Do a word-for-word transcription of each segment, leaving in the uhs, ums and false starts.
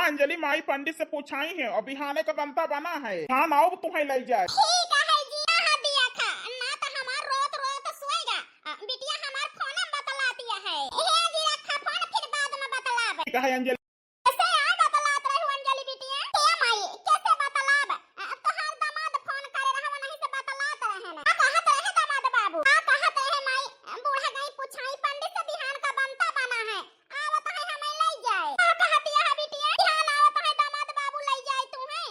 अंजलि, माई पंडित से पूछाई है और बिहाने का बनता बना है, हाँ ना, अब तुम्हें ले जाए। ठीक है जी, हाँ दिया था, ना तो हमार रोत रोत सोएगा। अ, बिटिया हमार फोन में बतला दिया है। हे जी, रखा फोन, फिर बाद में बतलाब। ठीक है अंजलि। कैसे आ बतलात रहे हो अंजलि बिटिया? ए माई, कैसे बतलाब? अ, तोहार दामाद फोन करे रहे, वही से बतलात रहे ना। का कहत रहे दामाद बाबू? का कहत रहे माई? बूढ़ा गई पुछाई पंडित से, बिहान का बनता बना है, आवत है हमें ले जाए। का कहत यहाँ बिटिया? बिहान आवत है दामाद बाबू ले जाए तू है।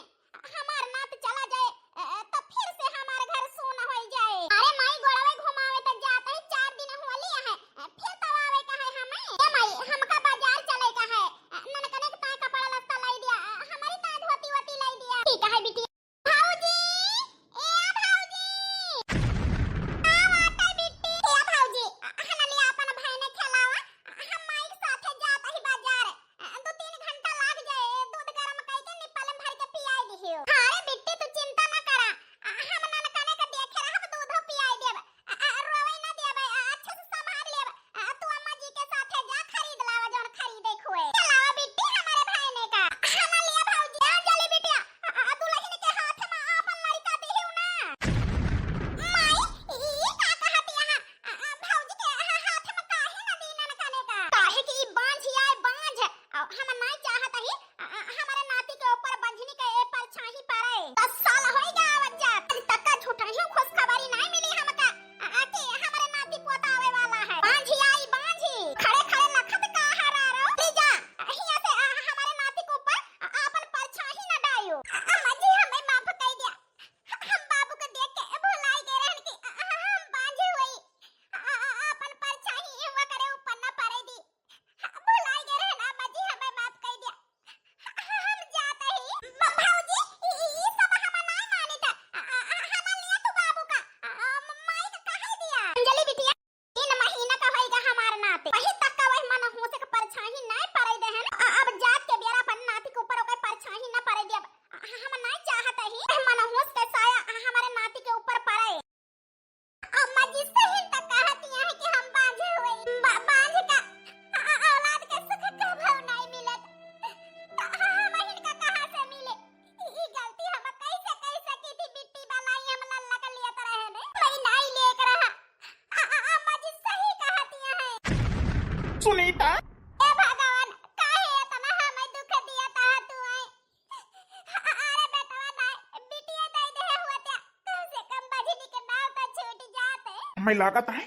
हमार नात चला जाए, अ, अ, तो फिर से हमार घर सून होई जाए। अरे माई, गोड़वे घुमावे त जात ही, चार दिन होली है, अ, फिर तो आवे का है हमें। ए माई, हमका बाजार चले का है, अ, ननकने के ताई कपड़ा लत्ता लाई दिया, अ, हमारी ताई धोती वोती लाई दिया। ठीक है बिटिया। भौजी, ए भौजी, का बात है बिट्टी? ए भौजी, अ, हनलिया अपन भाई ने खेलावा, अ, हम माई के साथे जात ही बाजार। दो तीन घंटा लाग जाए, दूध गरम करके निप्पल में भर के पियाई दिहियो। अरे बिट्टी, तू चिंता ना करा, आ, हम ननकने के देखे रहब, दूधो पियाई देब। आ, आ, रोवे ना देब, आ, अच्छे से संभाल लेब। आ, तू अम्मा जी के साथे जा, खरीद लावा जौन खरीदे के होए। चलावा बिट्टी, हमारे भाई ने का। हाँ ना लिया भौजी, आ जल्दी बिटिया, आ, आ, दुल्हन के हाथ में आपन लड़का दिहियो ना। माई, ई का कहत यहाँ? आ, आ, भौजी के हा-, हाथ में काहे ना दी ननकने का? काहे कि ई बांझ आए, बांझ। आ, हम नाई चाहत ही, आ, आ, हमारे नाती के ऊपर बंझनी के ए परछाही पड़े। दस साल होई गया आवत जात। आज तक का झूठा ही खुशखबरी नाई मिली हमका, आ, आ, कि हमारे नाती पोता आवे वाला है। बांझी आई, बांझी। खड़े खड़े लखत का हरारो। ले जा, आ, हिया से, आ, हमारे नाती के ऊपर, आ, आपन परछाही ना डायो। आ, अम्मा जी, हमें माफ कर दिया। हम बाबू के देख के भुलाई गए रहन कि हम बांझे होई। आ, आ, आपन परछाई वकरे ऊपर न पड़े दी। भुलाई गए रहन, अम्मा जी, हमें माफ कर दिया। हम जाते ही। ब-, भौजी, ई, ई, ई सब हम नाई मानित। आ, आ, आ, हमार लिया तू बाबू का, आ, आ, माई का कहे दिया। अंजलि बिटिया, तीन महीना का होइगा हमार नाती। अभी तक का वही मनहूस के परछाई नाई पड़े देहन। अ-, अब जात के बेरा अपन नाती के ऊपर ओकर परछाई ना पड़े देब। अ-, हम नाई चाहत ही मनहूस के साया हमारे नाती के ऊपर पड़े। अम्मा जी सही त कहत यहाँ कि हम बांझे हुए। बा-, बांझ का अ-, अ-, औलाद के सुख कभो नाई मिलत। त हम इनका कहाँ से मिले? ई गलती हम कैसे, कैसे की थी? बिट्टी बलाई हम लल्ला का लियत रहे ने। मैं नाई लेक रहा। आ, आ, अम्मा जी सही कहत यहाँ है। सुनीता। ए भगवान, काहे इतना हमें दुख दिया था तू है? आ, आ, अरे बेटवा ना, बिटिया दे दे हुआ त्या। तुमसे कम बजनी के नाव तो छूट जाते। मैं लागत है,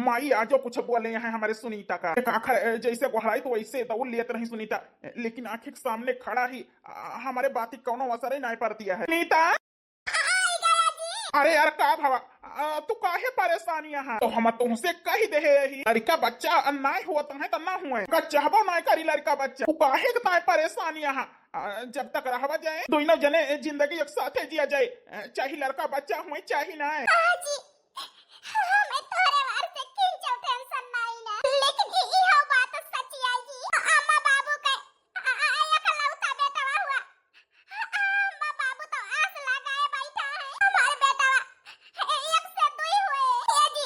माई आजो कुछ बोले यहाँ हमारे सुनीता का। एक आखिर, ए, जैसे गोहराई तो वैसे दौड़ लेत रही सुनीता, लेकिन आँखें के सामने खड़ा ही, आ, हमारे बाती कौनो असर ही नहीं पड़ती है। सुनीता। आई गया जी। अरे यार, का भवा, आ, तू काहे परेशान यहाँ? तो हम तुमसे कह दे ही, लड़का बच्चा नाय हुआ तो है तो ना हुए, का चाहबो नाय करी लड़का बच्चा। तू काहे के ताय परेशान यहाँ? आ, जब तक रहवा जाए, दोनों जने जिंदगी एक साथे जिया जाए, आ, चाहे लड़का बच्चा हुए चाहे ना। हाँ जी, हमें तोहरे वार से किंचो टेंशन नाई ना, लेकिन ई, ई हो बात सच्ची आई जी। अम्मा बाबू के, आ, आ, एकलौता बेटवा हुआ। अम्मा बाबू तो आस लगाए बैठा है, हमारे बेटवा एक से दुई हुए। ए जी,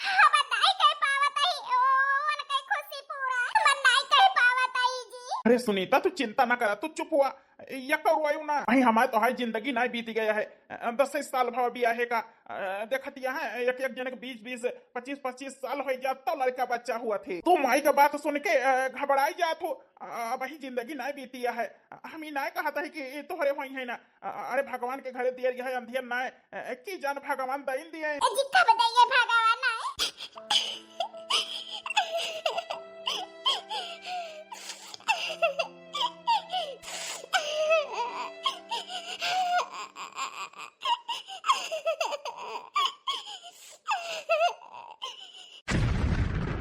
हम नाई कह पावत ही, ओ, उनके खुशी पूरा हम नाई कह पावत ही जी। अरे सुनीता, तू चिंता ना करा, तू चुप हुआ। या करुआयु ना। भाई, हमारे तो हाई जिंदगी ना बीती गया है। अ, दस साल भवा बियाहे का, अ, देखत यहाँ एक, एक जने के बीस बीस, पच्चीस पच्चीस साल हो जात तो लड़का बच्चा हुआ थे। तू माई का बात सुन के, अ, घबराई जात हो। अ, अब ही जिंदगी ना बीती है। हम ही ना कहत है कि ये तोहरे होई है ना। अ, अरे भगवान के घरे दिया है अंधियर ना, अ, की जान भगवान दइन दिए। ए जी, कब दइए भगवान ना?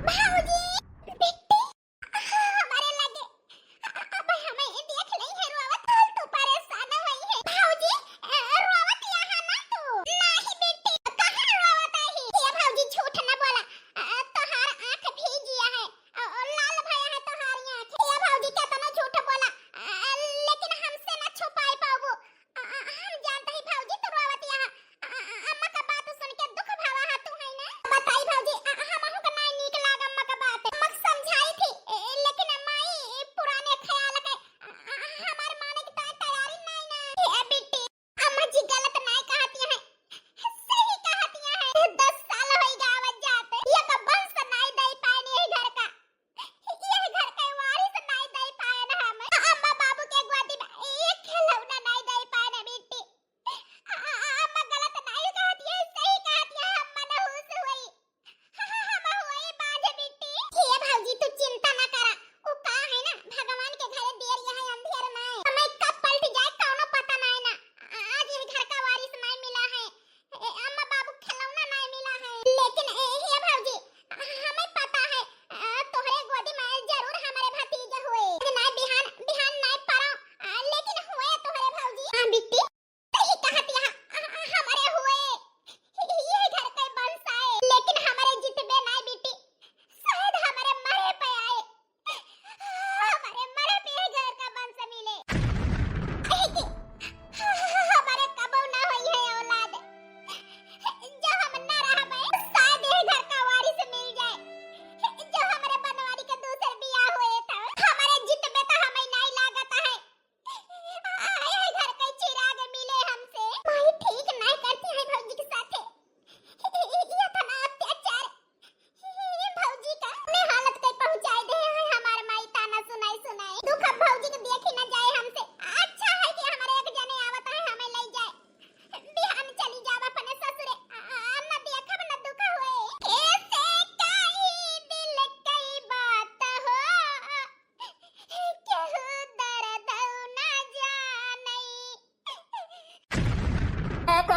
भौजी, बिट्टी, हमारे लगे। अब हमें देख नहीं है रोवत, फालतू परेशान हुई है। भौजी, अ, रोवत यहाँ ना तू। नहीं बिट्टी, कहाँ रोवत ही? ये भौजी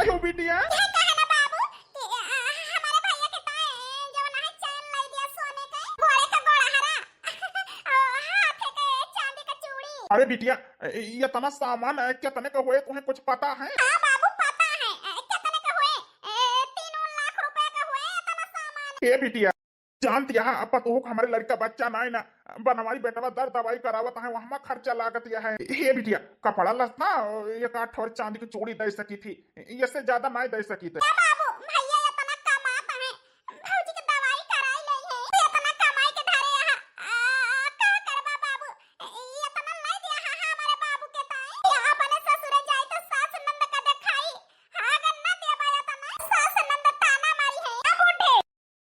अयो बिटिया। ये कहे ना बाबू कि, आ, हमारे भैया के ताए जवन है चैन लाई दिया सोने के, गोड़े का गोड़हरा, और हाथ के चांदी का चूड़ी। अरे बिटिया, ये इतना सामान, अ, कितने का हुए, तुम्हें कुछ पता है? हाँ बाबू, पता है। अ, कितने का हुए? ए, तीन लाख रुपए का हुए इतना सामान। ए बिटिया, जानत हया, अब पतोहू के हमरे लड़का बच्चा नाई ना, बनवारी बेटवा दर दवाई करावत है, वहमा खर्चा लागत है। हे बिटिया, कपड़ा लत्ता, एक आध ठोर चांदी की चूड़ी दे सकी थी, इससे ज्यादा नाई दे सकी थी। ए बाबू, भैया इतना कमात है, भौजी के दवाई कराई ले है, इतना कमाई के धरे यहाँ, आ, का करबा बाबू, इतना लाई दिया है हमारे बाबू के ताई, या अपने ससुरे जाई तो सास नंद का देखाई, हाँ, अगर ना देबा इतना, सास नंद ताना मारी है, अब उठे।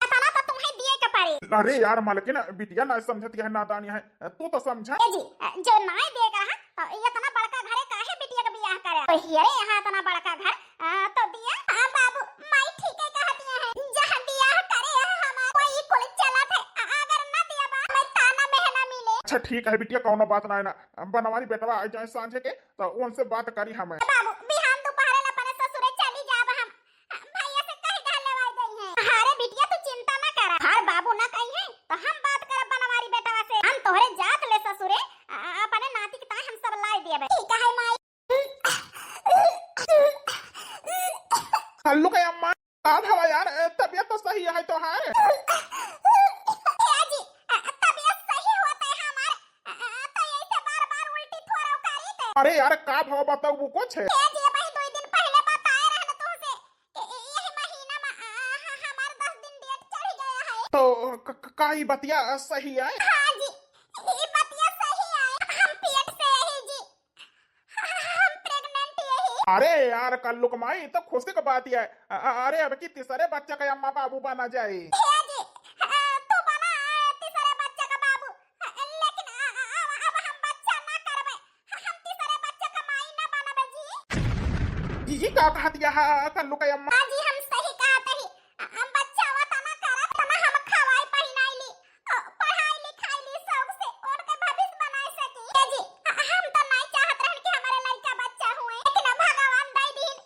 इतना तो तुम्हें दिए के पड़ी। अरे यार मालकिन, बिटिया ना समझत है, नादान है, तू तो समझा। ए जी, जो नाई दिए के रहा, तो इतना बड़का घरे काहे बिटिया के बियाह करे? तो हियरे यहाँ इतना बड़का घर, आ, तो दिया। हाँ बाबू, माई ठीक है कहत है, जहाँ बियाह करे है हमार, वही कुल चलत है। आ, अगर ना दिया बा, मैं ताना मेहना मिले। अच्छा ठीक है बिटिया, कौनो बात ना है ना, बनवारी बेटवा आ जाए सांझे के, तो उनसे बात करी हमें। बाबू, बिहान दोपहरे ला अपने ससुरे चली जाब हम। भैया से कह के लेवाई गई है। अरे बिटिया, तू चिंता ना करा। हर बाबू ना कही है, तो हम बात करब बनवारी बेटवा से। हम तोहरे जात ले ससुरे, अ-, अपने नाती के ताई हम सब लाई देबे। ठीक है माई। कल्लू के अम्मा, का भवा यार, तबियत तो सही है तोहार? ए जी, अ, तबियत सही होत है हमार, अ, तो यही से बार-बार उल्टी थोड़ा करी थे। अरे यार, का भवा बताऊ वो कुछ है? ए जी, भाई दो दिन पहले बताए रहन तुमसे कि यही महीना में, अ, ह-, हमार दस दिन डेट चढ़ गया है। तो क-, क-, का ई बतिया सही है? हाँ जी, ई बतिया सही है। हम पेट से ही जी। हम pregnant यही। अरे यार, कल्लू के माई, ई तो खुशी के बात है। अ-, अ-, अरे, अब की तीसरे बच्चा का अम्मा बाबू बना जाए। हे जी, अ, तू बना, अ, तीसरे बच्चा का बाबू। अ, लेकिन, अ, अ, अब, अब हम बच्चा ना करबे। हम तीसरे बच्चा का माई ना बनबे जी। ई, ई का कहत है कल्लू के अम्मा? हाँ जी, हम सही कहत ही। अ, हम बच्चा होता ना करत, ना हम खवाई पहिनाई ली। अ, पढ़ाई लिखाई ली शौक से, उनके भविष्य बनाए सकी। ए जी, अ, हम तो नहीं चाहत रहन कि हमारे लड़का बच्चा हुए, लेकिन अब भगवान दे दीन,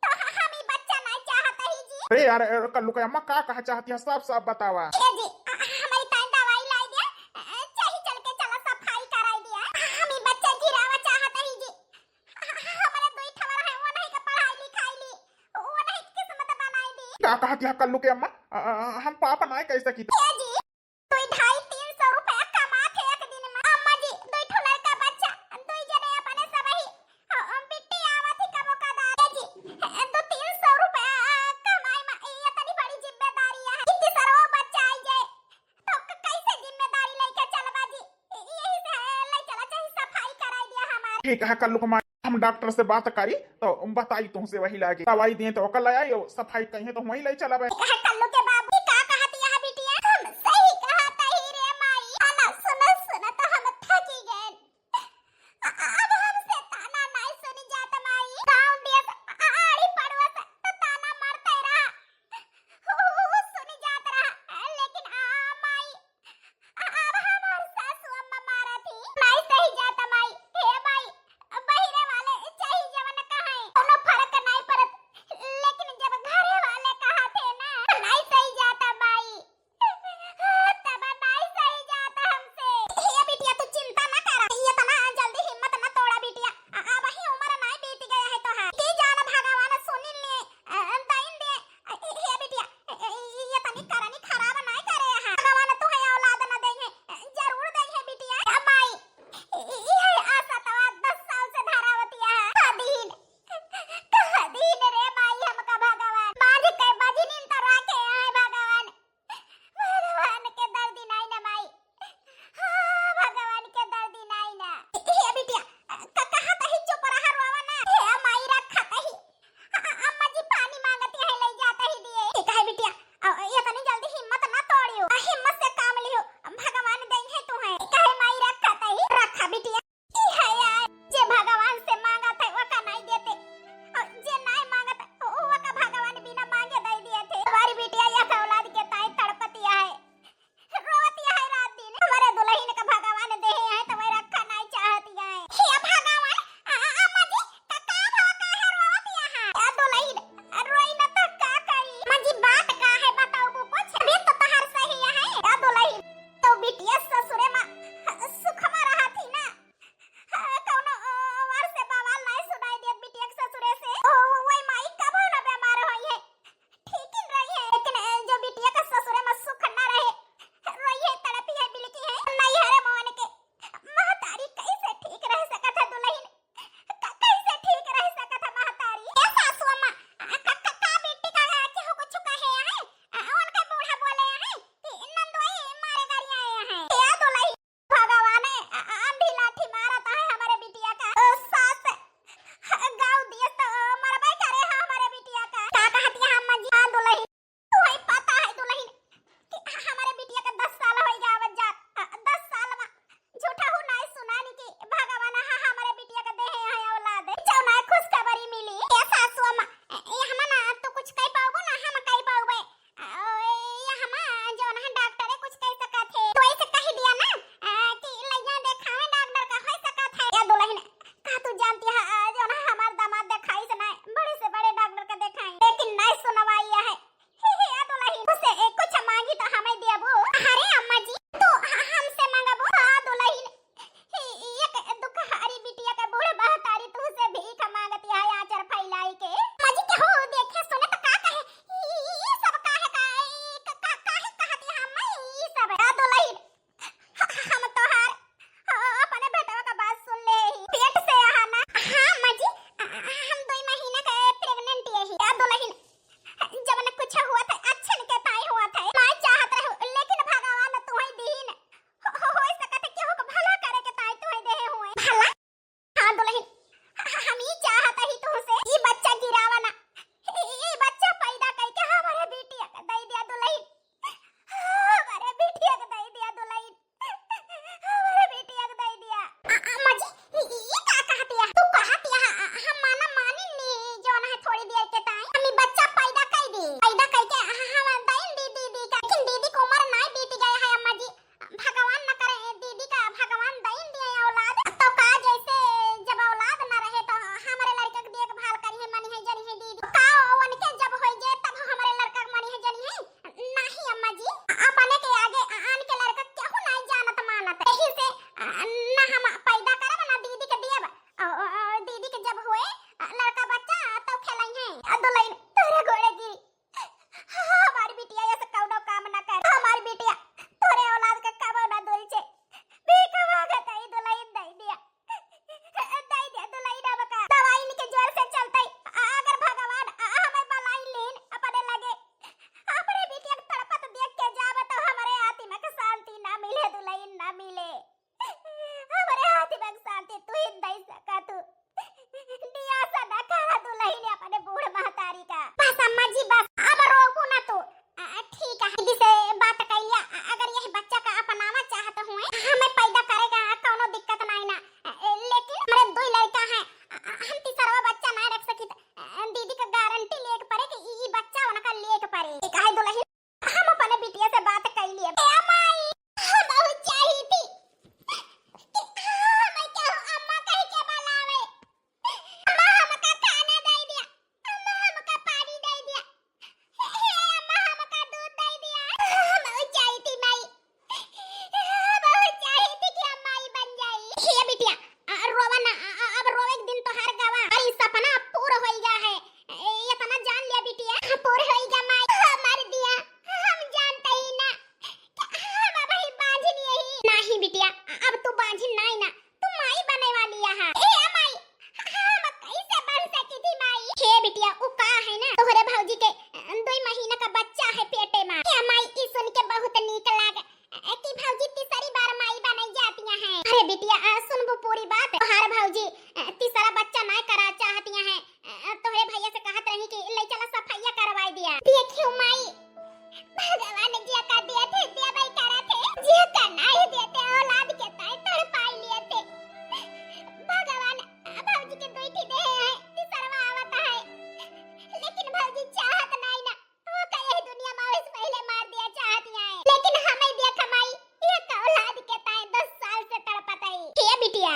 तो ह-, हम ही बच्चा नहीं चाहत ही जी। अरे यार, अ, कल्लू के अम्मा का कहा चाहती है, साफ साफ बतावा। ए जी, अ, हमारी ताई दवाई लाई दिया, अ, चाही चल के चला सफाई कराई दिया। हम ही बच्चा गिरावा चाहत ही जी। अ, हमारे दुई ठवर है, वो नहीं के पढ़ाई लिखाई ली, वो नहीं किस्मत बनाई दी। का कहत है कल्लू के अम्मा? अ, अ, हम पाप नहीं कह सकी। ए जी, दुई ढाई तीन सौ रुपया कमात है एक दिन में। अम्मा जी, दुई ठो लड़का बच्चा, दुई जने अपने सबही, अ, अ, बिट्टी आवत ही कबो कदार। ए जी, अ, दो तीन सौ रुपया, अ, कमाई में ये इतनी बड़ी जिम्मेदारी है। ई तीसरवा बच्चा आई जाए, तो क-, कैसे जिम्मेदारी लेके चलबा जी? इ-, यही से ले चला चाही, सफाई कराई दिया हमारे। ठीक है कल्लू के माई, हम डॉक्टर से बात करी तो बताई तुमसे, वही लागे दवाई दिए तो ओकर ले आई, और सफाई कहिए तो वही ले चलबे। ठीक है कल्लू के बाबू, का कहत है बिटिया? हम सही कहत ही रे माई। खाना सुनत सुनत हम थकी गए। अ-, अब हमसे ताना नाई सुनी जात माई। गाँव देश, अ-, आड़ी पड़ोस तो ताना मारते रहा। उ, उ, उ सुनी जात रहा। लेकिन आ, माई, अ-, अब हमार सासू अम्मा मारत ही। नाई सही जात माई। हे माई, बहिरे वाले चाही जवन कहें, कोनो फर्क नाई पड़त। लेकिन जब घरे वाले कहा थे ना, बिटिया, अ, सुनबू पूरी बात? तोहार भौजी, अ, तीसरा बच्चा नाय करा चाहतिया हैं। अ, तोहरे भैया से कहत रही कि ले चला सफाइया करवाई दिया। देखियो माई, भगवान जिया का दिए थे, दिया भाई करा थे, जिया का नाय दिए थे, औलाद के ताई तड़पाई लिए थे। भगवान, अ, भौजी के दुई ठी देहे हैं, तीसरवा आवत है। लेकिन भौजी चाहत नाय ना, ओका यही दुनिया में आवे से पहिले मार दिया चाहतिया है। लेकिन हमें देख माई, ये का औलाद के ताई दस साल से तड़पत है। हे बिटिया,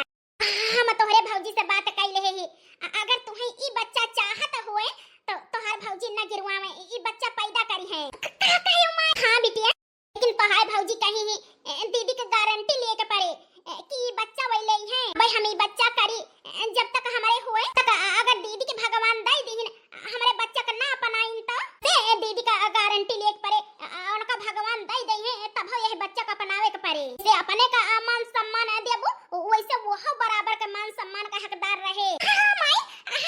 हम तोहरे भौजी से बात कई लेहे ही। अ-, अगर तुहे ई बच्चा चाहत हुए, तो तोहार भौजी न गिरवावे, ई बच्चा पैदा करी है। क-, का कहियो माई? हाँ बिटिया, लेकिन तोहार भौजी कही ही, ए, दीदी के गारंटी लिए के पड़े, ए, कि ई बच्चा वही ले है। भाई हम ई बच्चा करी, ए, जब तक हमारे हुए, तक अ-, अगर दीदी के भगवान दई दीहिन, हमरे बच्चा का ना अपनाइन तो से दीदी का गारंटी लेके परे, अ, उनका भगवान दई दई है, तब यह बच्चा का अपनावे के परे। से अपने का, अ, मान सम्मान देबू, वैसे वो बराबर के मान सम्मान का हकदार रहे। हाँ, हाँ, माई,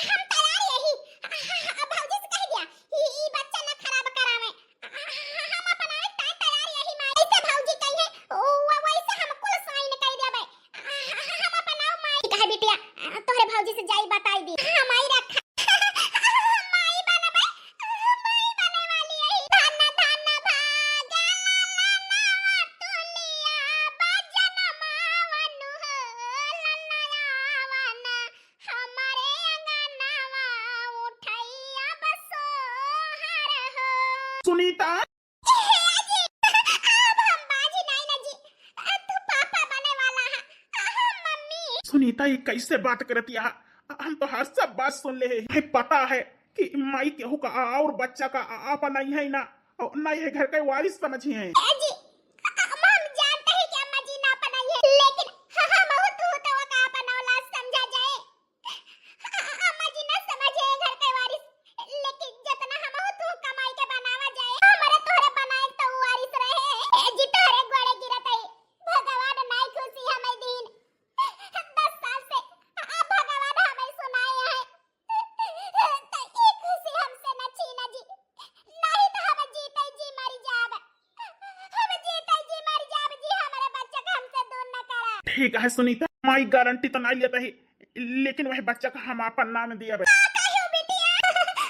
हम तैयार यही। हाँ, हाँ, हाँ, भौजी से कह दिया, ई, ई बच्चा ना खराब करावे। हम अपनावे ताई तैयार यही माई। जैसे भौजी कही है, ओ, वो वैसे हम कुल साइन कर देबे। हम अपनाओ माई। ठीक है बिटिया, तोहरे भौजी से जाई बताई दी। हाँ माई रखा। माई बनबे, माई बने वाली है। धन धन भाग ललनवा तुलिया बजन मावनु हो ललनवा। हमारे अंगनवा उठैया बसोहर हो। सुनीता। हे जी, अब हम बाजी नहीं ना जी। तू पापा बने वाला है। मम्मी। सुनीता, ये कैसे बात करती है? हम तो हर सब बात सुन ले हैं। हमें पता है कि माई केहू का और बच्चा का आपा नहीं है ना, और ना ये घर का वारिस समझी है। ए जी, हम जानते हैं कि अम्मा जी ना आपा नहीं है, लेकिन हम तू तो का आपन औलाद समझा जाए। अम्मा जी ना समझे घर के वारिस, लेकिन जितना हम हो तू कमाई के बनावा जाए, हमारे तोहरे बनाए तो वारिस रहे। ए जी तोहरे गोड़े गिरत है, भगवान नाई खुशी हमें दीन। दस साल से आ भगवान हमें सुनाए है, तो ये खुशी हमसे न छीना जी, नहीं तो हम जीते जी मर जाब। हम जीते जी मर जाब जी, हमारे बच्चा को हमसे दूर न करा। ठीक है सुनीता, माई गारंटी तो नहीं लेता ही, लेकिन वह बच्चा का हम आपन नाम दिया बे। का कहियो बिटिया?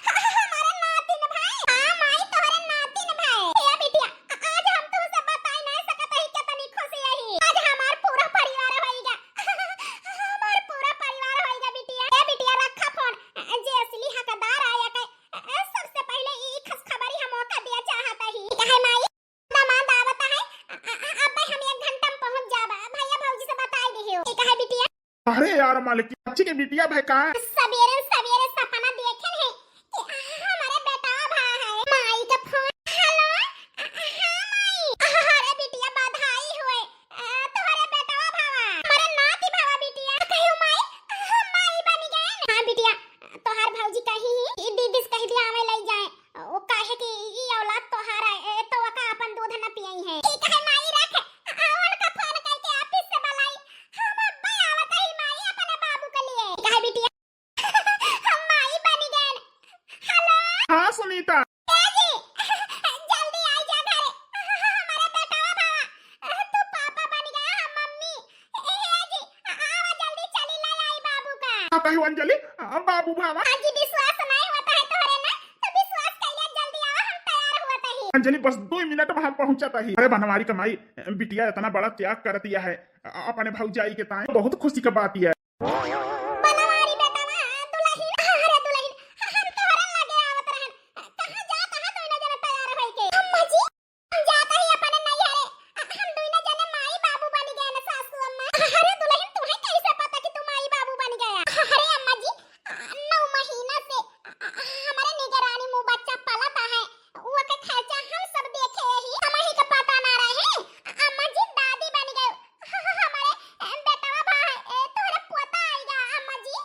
हमारे नातिन भाई। हाँ माई, तोहरे नातिन भाई। ए बिटिया, आज हम तुमसे बताई नहीं सकत ही कितनी खुशी है। आज हमार पूरा परिवार होइगा। हमार पूरा परिवार होइगा बिटिया। ए बिटिया, रखा फोन। जे असली हकदार आया के, सबसे पहले ई खुशखबरी हम ओका दिया चाहत ही। काहे माई? दामाद आवत है। अ, अ, अ, अबे हम एक घंटा में पहुँच जाबा। भैया भौजी से बताई दिहियो। ठीक है बिटिया। अरे यार मालकिन, अच्छी के बिटिया भाई का? सवेरे सवेरे सपना देखे है कि हमारे बेटा भा है। माई का फोन। हेलो, अ, अ, हाँ माई। अरे बिटिया बधाई हुए। अ, तोहरे बेटवा भावा, हमारे नाती भावा बिटिया। कहियो माई, अ, माई बनी गए। हाँ बिटिया, तोहार भौजी कही, ई दीदी से कह दिया हमें ले जाए। वो काहे कि ई औलाद तोहार है, ए, तो ओका अपन दूध न पियई है। ठीक है माई, रख। आ, उनका फोन करके ऑफिस से बुलाई। हम अब्बे आवत ही माई अपने बाबू के लिए। ठीक है बिटिया। हम माई बनी गए। हेलो। हाँ सुनीता। ए जी, जल्दी आई जा घरे। हमारे बेटवा बाबा, तू पापा बन गया, हम मम्मी। ए, ए जी, आवा जल्दी चली ला आई बाबू का। हाँ, कहियो अंजलि, आ, बाबू भावा। हाँ जी, विश्वास नहीं होता है तोहरे ना, तो विश्वास कइले जल्दी आवा, हम तैयार होत ही। अंजलि, बस दो मिनट में हम पहुँचत ही। अरे बनवारी का माई, बिटिया इतना बड़ा त्याग कर दिया है, अ-, अपने भौजाई के ताई, बहुत खुशी का बात है। बनवारी बेटवा, दुलहिन, अरे दुलहिन, हम तोहरे लगे आवत रहन, कहाँ जा, कहाँ दोनों जने तैयार होइके? अम्मा जी, हम जात ही अपने नैहरे। हम दुइनो जने माई बाबू बन गए ना सासू अम्मा। अरे दुलहिन, तुहे कैसे पता कि तू माई बाबू बन गया? अरे अम्मा जी, नौ महीना से हमारे निगरानी में बच्चा पलत है, वो के खर्चा हम सब देखे ही, हमही के पता ना रहे। अम्मा जी, दादी बन गए। हमारे, ए, बेटवा भा, ए, तोहरे पोता आइगा, अम्मा जी।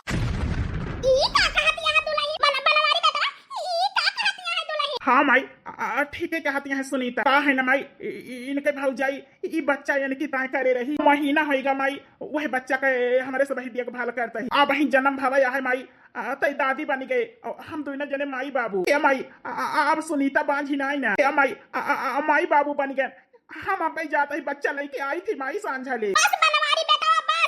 ई का कहत यहाँ दुलही? बन-, बनवारी बेटवा, ई का कहत यहाँ दुलही? हाँ माई, आ, आ, ठीक है कहत यहाँ सुनीता। का है ना माई, इ-, इ-, इनके भौजाई, इ-, ई बच्चा इनकी ताई करे रही। महीना होइगा माई, वह बच्चा के हमरे सब ही देखभाल करता ही। अब ही जन्म भवा है माई, आ, तई दादी बन गए, और हम दोनों जने माई बाबू। ए माई, आ, आ, आ, अब सुनीता बांझी नाई ना। ए माई, आ, आ, आ, माई बाबू बन गए। हम अबे जात ही बच्चा लेके आई थी माई सांझा ले। बस बनवारी बेटवा बस,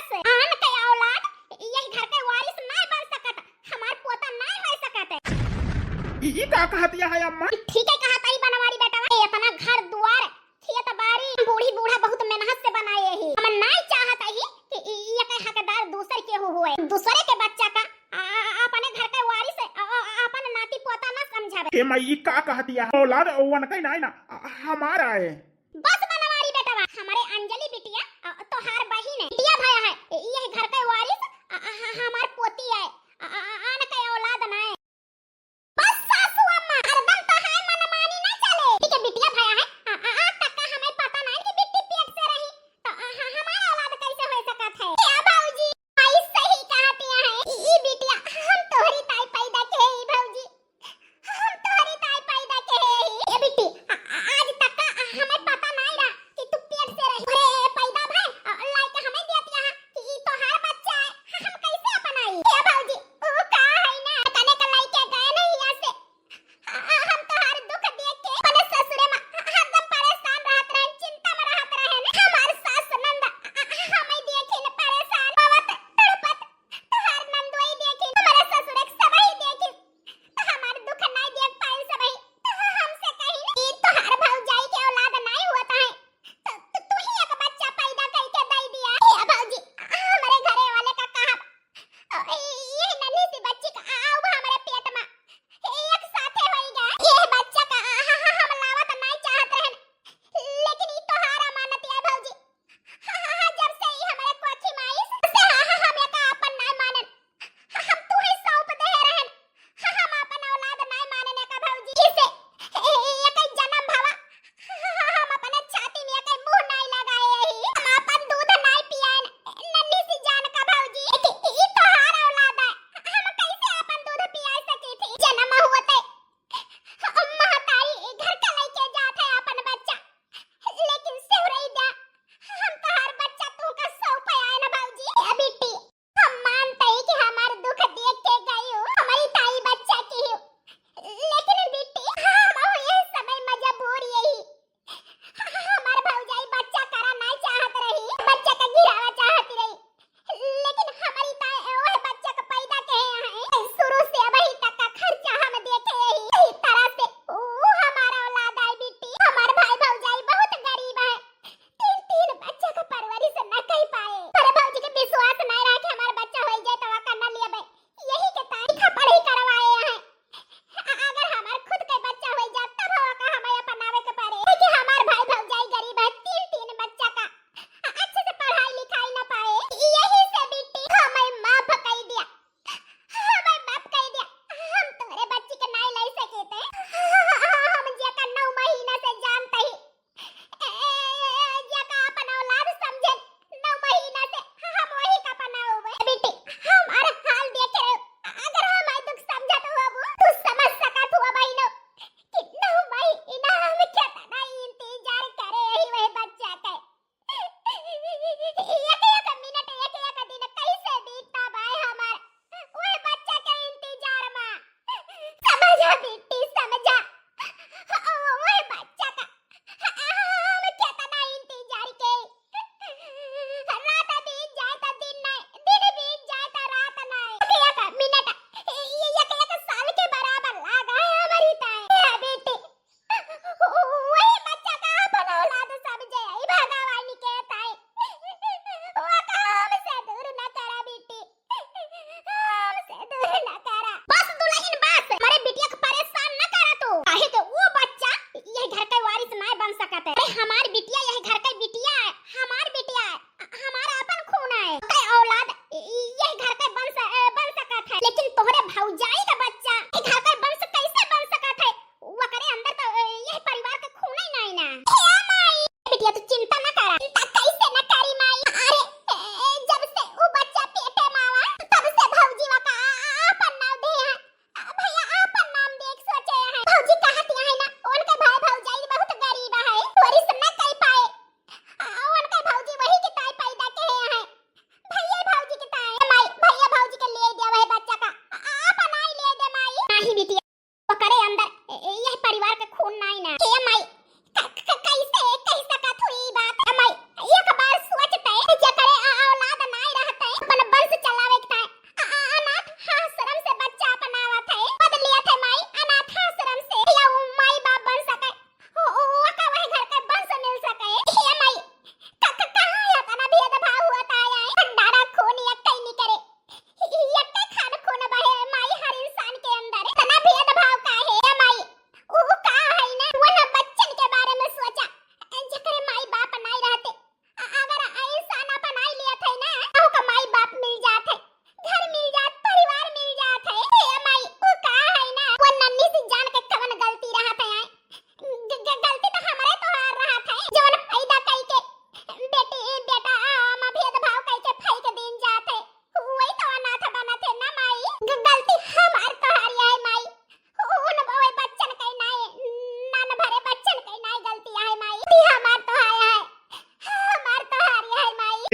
ई, ई का कहतिया है अम्मा? ठीक है कहत ही बनवारी बेटवा, ए, इतना घर दुआर, खेत बारी, बूढ़ी बूढ़ा बहुत मेहनत से बनाए ही। हम नाई चाहत ही कि ई, ई के हकदार दूसर केहू हुए, दूसरे के बच्चा का आ, आ, आ, अपने घर के वारिस, आ, आ, आ, अपन नाती पोता ना समझावे। ए माई, ई का कहतिया? औलाद ओवन के नाई ना, आ, हमारा है। बस बनवारी बेटवा, हमारे अंजलि बिटिया, आ, तोहार बहिन है, बिटिया भया है, ए, ई घर के वारिस, आ, आ, आ, हमार पोती है, आ, आ, आ, आन के औलाद ना है। बस सासू अम्मा, हरदम तोहार मनमानी ना चले। ठीक है, बिटिया भया है, आ, आ, आज तक का हमें पता नहीं कि बिट्टी पेट से रही, तो, आ, ह-, हमार औलाद कैसे हो सकत है? ए भौजी, आई सही कहतिया है, ई, ई बिटिया हम तोहरी ताई पैदा के ही भौजी, हम तोहरी ताई पैदा के ही। ए बिट्टी, आ, आ, आज तक का, आ, हमें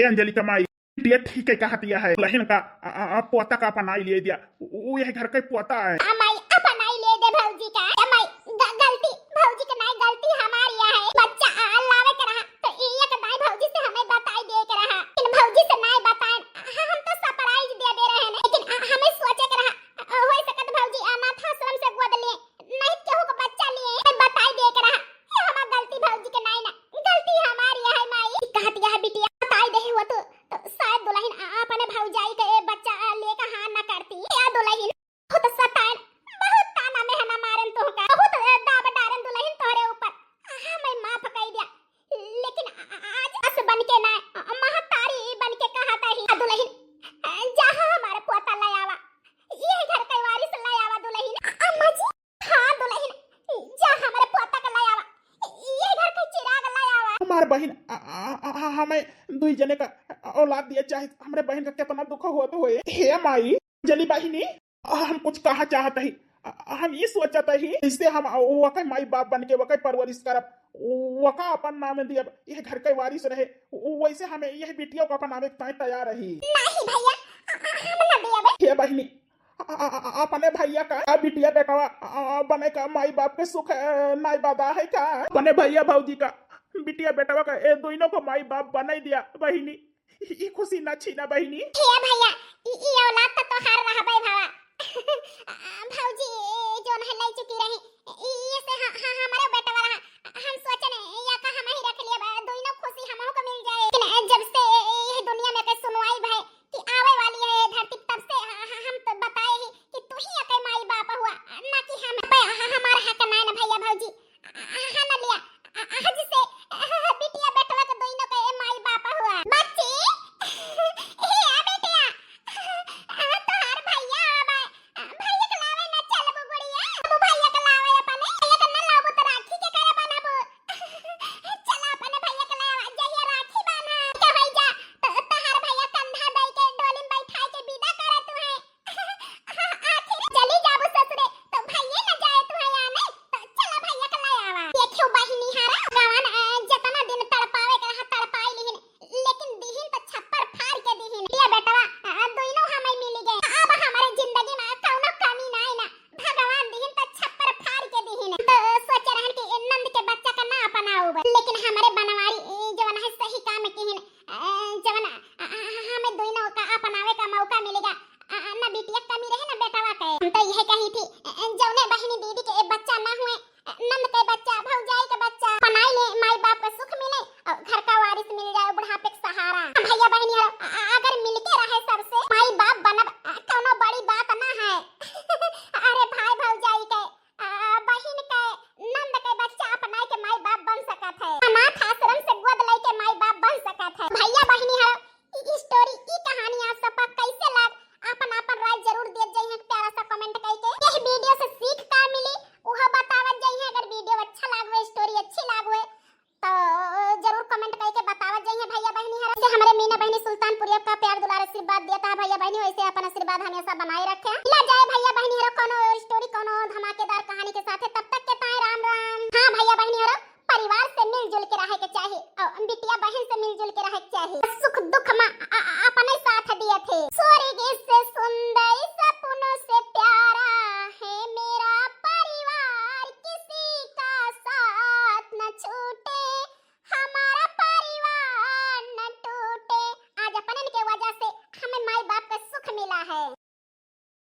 अंजलि का माई, बिटिया ठीक है कहतिया है, दुलहिन का, अ, अ, अ, पोता का अपनाई लिए दिया, उ, उ यह घर का पोता है। आ माई, अपनाई लिए दे भौजी का। ए माई, ग-, गलती भौजी के नाई, गलती हमारी है। बच्चा, अ, लावे के रहा तो ई एक दाई भौजी से हमें बताई दे के रहा, लेकिन भौजी से नाई बताए। ह-, हम तो surprise दे दे रहे हैं, लेकिन, अ, हमें सोचे के रहा, अ, हो सकत भौजी अनाथ आश्रम से गोद लिए, नहीं केहू के बच्चा लिए, हमें बताई दे के रहा। ये हमार गलती भौजी के नाई ना, गलती हमारी है माई। कहतिया है बिटिया, बताई दे हुआ तो, तो शायद दुलहिन अ-, अपने भौजाई के बच्चा, अ, लेके हाँ ना करती। या दुलहिन, बहुत सताएन, बहुत ताना मेहना मारेन तोहका, बहुत, अ, दाब डारेन दुलहिन तोहरे ऊपर। हाँ, मैं माफ कई दिया, लेकिन आ-, आज सास बन के ना, अ, महतारी बन के कहत ही। आ दुलहिन, अ, जा हमारे पोता ले आवा, ये घर के वारिस ले आवा दुलहिन। अ-, अम्मा जी, हाँ दुलहिन, जा हमारे पोता के ले आवा, ये घर के चिराग ले आवा। हमार बहिन, अ, अ, अ, अ, हमें दुई जने का औलाद दिया चाहे, हमरे बहिन का कितना दुख होत होए। हे माई, अंजलि बहिनी, हम कुछ कहा चाहत ही, हम ई सोचत ही, जैसे हम वकै माई बाप बन के, वकै परवरिश करब, वका अपन नाम दियब, यह घर के वारिस रहे, वैसे हमें यह बिटिया को अपन नामे ताई तैयार रही। नहीं भैया, हम ना दियब। हे बहिनी, अपने भैया का बिटिया बेटवा बने का माई बाप के सुख नाई बदा है का? अपने भैया भौजी का बिटिया बेटवा का ए दोनों को माई बाप बनाई दिया बहिनी। ई खुशी ना छीना बहिनी। हे भैया, ई, ई औलाद त तोहार रहबे भवा। भौजी जोन है लै चुकी रही, ई, ई से ह-, ह-, हमरे बेटवा रहा। हम सोचने या का हम ही रख लिए, दोनों खुशी हमहू को मिल जाए। लेकिन जब से ये दुनिया में के सुनवाई भय कि आवे वाली है ये धरती, तब से ह-, ह-, हम तो बताए ही कि तू ही अके माई बाप हुआ, ना कि हम। ह-, ह-, हमार हक ना है ना भैया भौजी। हाँ ना लिया, आ-, आज से, आ, बिटिया बेटवा के दोनों के माई बाप हुआ। बच्ची, हे आ बेटिया, आ, तोहार भैया आवा, आ, भैया के लावे ना चलबू गुड़िया, अब भैया के लावे अपने, भैया के ना लाबू तो राखी के करे बनबू? चला अपने भैया के लावा, जहिया राखी बान्हा के होई जा, तो तोहार भैया कंधा दई के डोली में बैठा के विदा करे तू है। आखिर चली जाबू ससुरे, तो भैये न जाए तू है आने, तो चला भैया के ले आवा। देखियो बहिनी हारा, गवन, अ, जतना दिन तड़पावे के रहा, तड़पाई लिहिन, लेकिन दिहिन तो छप्पर फाड़ के दिहिन। ये बेटवा, अ, दोनों हमें मिली गए। अब हमारे जिंदगी में कौनो कमी नाई ना, भगवान दिहिन तो छप्पर फाड़ के दिहिन। तो सोचे रहन कि ए नंद के बच्चा का ना अपनाऊब, लेकिन हमारे बनवारी, ए, जवन है सही काम किहिन, अ, जवन, अ, अ, हमें दोनों का अपनावे का मौका मिलेगा। आ, ना बिटिया कमी रहे, ना बेटवा के। हम तो यह कही थी, अ, जौने बहिनी दीदी के ए बच्चा ना हुए, अ, नंद के बच्चा, भौजाई के बच्चा, अपनाई ले, माई बाप के सुख मिले और घर का वारिस मिल जाए, बुढ़ापे के सहारा। भैया बहिनी यार, अ, अ, अगर मिलके रहे सबसे, माई बाप बनब, अ, कौनो बड़ी बात ना है। अरे भाई भौजाई के, अ, बहिन के, नंद के बच्चा अपनाई के माई बाप बन सकत है, अनाथ आश्रम से गोद लेके माई बाप बन सकत है। भैया बहिनी यार, ई story, ई कहानी आप सबका कैसे लाग, आपन, आपन राय जरूर देत जइहें प्यारा सा comment कइके। यह video से सीख का मिली, उहो बतावत जइहें। अगर video अच्छा लाग हुए, story अच्छी लाग हुए, तो जरूर comment कइके बतावत जइहें भैया बहिनी हर। जैसे हमरे मीना बहिनी सुल्तानपुरिया का प्यार दुलार आशीर्वाद देता है भैया बहिनी, वैसे अपन आशीर्वाद हमेशा बनाए रखें। मिला जाए